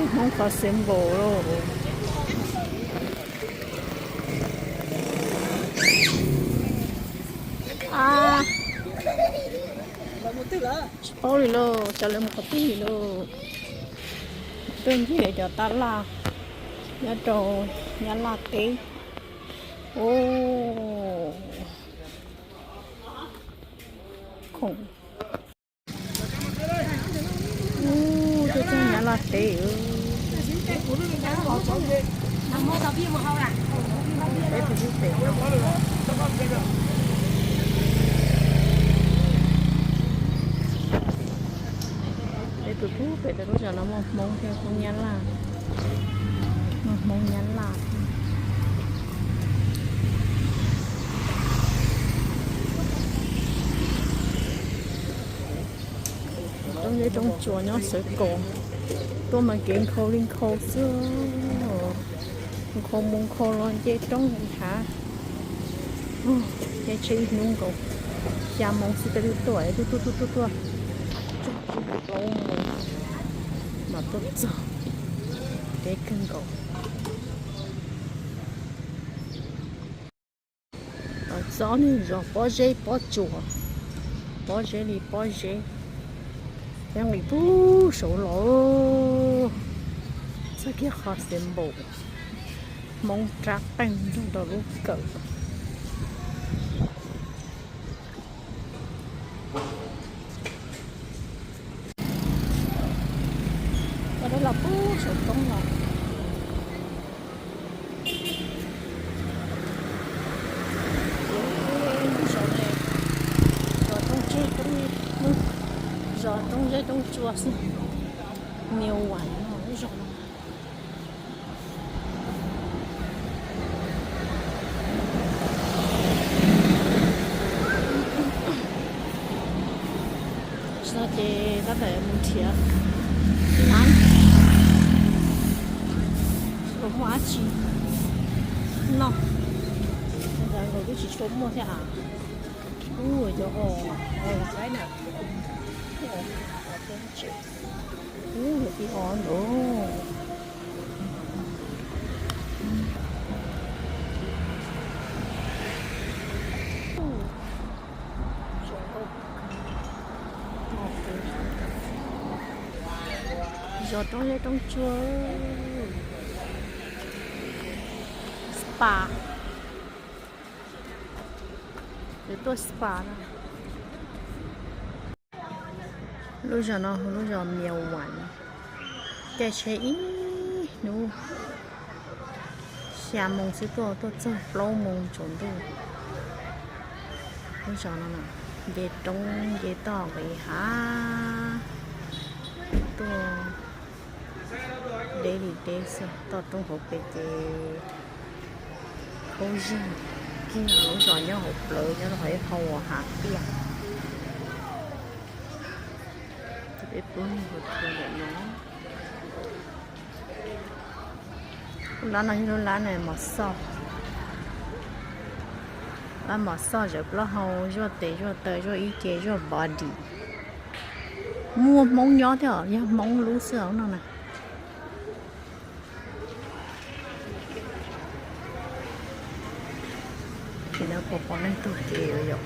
Hmoob qhov xev npaum lauj. A, tsis paub li lauj, cas lawv mus qhov twg li lauj. Tuaj ncig cov tab laj nyob rau Nyab Laj teb. Ub, khoom. Ub, tuaj txog Nyab Laj teb. Peb tus hlub pem, peb tus hlub pem lub zos no muaj Hmoob thiab, Hmoob Nyab Laj, muaj Hmoob Nyab Laj. Roob zeb roob tsuas nyob xwb kos, tuaj mas kev nkhaus li nkhaus xwb. Nkhaus mus nkhaus los nce roob nce hav, ces tsheb ib hnub nkaus xya moo xwb peb twb tuaj, tuaj tuaj tuaj tuaj, plaub moo mas tuaj txog, deb kawg nkaus. Los txog niag zos pob zeb pob tsuas, pob zeb li pob zeb, nqis pug saud los, txog kiag qhov xev npaum, Hmoob rab qeej nrog rau lub kawm. Los pug saum roob los, zos roob zeb roob, zos roob zeb roob tsua xwb, Mias Vas no lub zos no. Tsis no ces tab tom mus nrhiav lab, puas muaj dab tsi noj. Ntawd nkaus twb tsis tshua muaj thiab as. Ub, cov os, os qaib na. Ub, lawv tiv os nkaus. Zos roob zeb roob tsua, spa. Yuav tuaj spa no. Lub zos no hu lub zos Mias Vas, caij tsheb ib hnub xya moo xwb tuaj, tuaj txog plaub moo tsaus ntuj. Lub zos no nce roob nce toj nqis hav tuaj, deb li deb xwb. Toj roob hauv pes ces khaub zig kiag. Lub zos nyob hauv plawv, nyob rau hauv ib qho uas hav tiaj. Peb pub ntawm no. Lub lab no yog lub lab mos xoj, lab mos xoj zawv plaub hau, zuaj tes zuaj taw, zuaj ib ce, zuaj body. Muaj Hmoob nyob thiab os, yog Hmoob lub xwb os no na. Ces no puas pom neeg tuag kev yom?